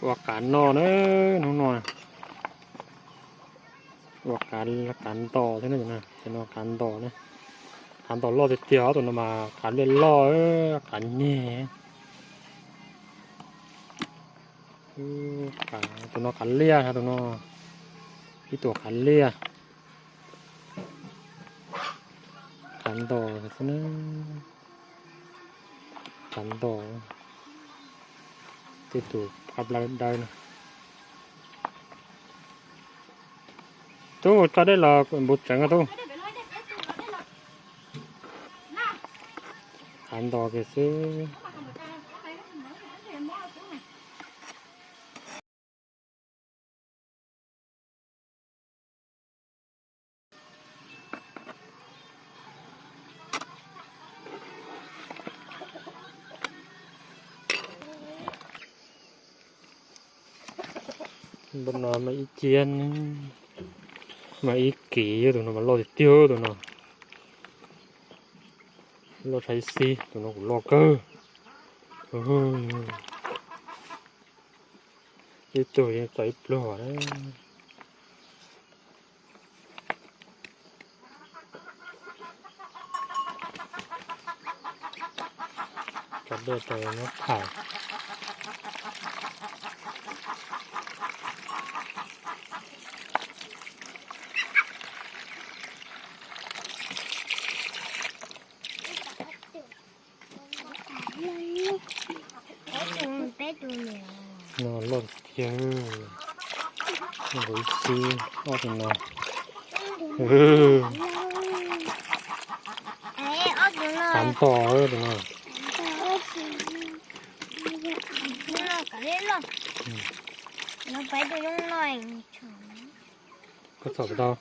Ua qav noj na, hnub no ua qav ntos thiab na, cov no qav ntos na. Qav ntos loj tiag tiag, tus no mas qav liaj loj, qav nyeg. Tus no qav liaj, tus no ib tug qav liaj. Qav ntos xwb na, qav ntos, tej tus qab plab dawb na. Tub, tso dej los npuv tseev tub. Qav ntos kiag xwb. Npaj no mas ib ciab, mas ib kis, tus no mas loj tiag tiag tus no. Loj saib xib, tus no kuj loj kawg. Ib tug yeej txog ib pluag. Cov dej rau muab phais. No loj tiag, nkaus ib xib, ob tug no. Qav ntos tus no. Koj txhom tau.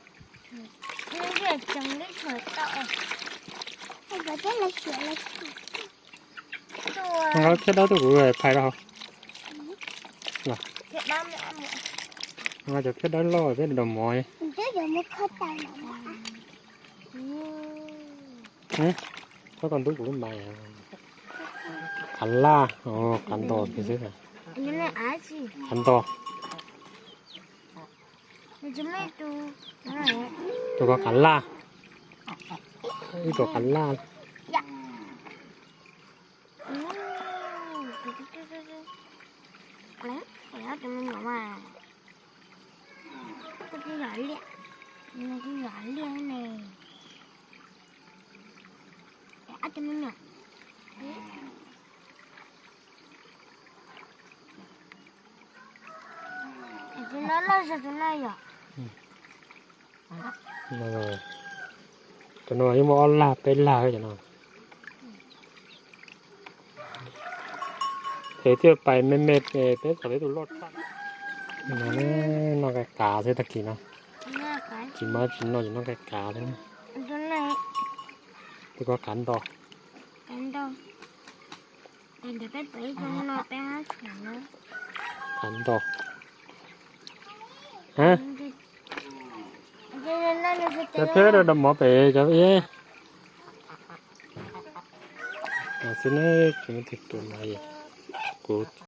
Nqa phiab dawb tuaj kuv phais rau hauv. Nqa cov phiab dawb loj thiab daus mov. Txhob koj ntub kuv lub mais. Qav laj, qav ntos xwb. Qav ntos. Tus ko qav laj, ib tug qav laj. Tus no yeej muaj ob laj peb laj cov no. Ces thiaj pais me me peb txog peb tus loj tshaj. Noj nqaij qav xwb tag kis no. Tsis muaj tsis noj, tsis noj nqaij qav xwb. Tus ko qav ntos. Qav ntos. Cov thiab daus mov pem cov. Xwb ne, tsis muaj tus tus no, kuv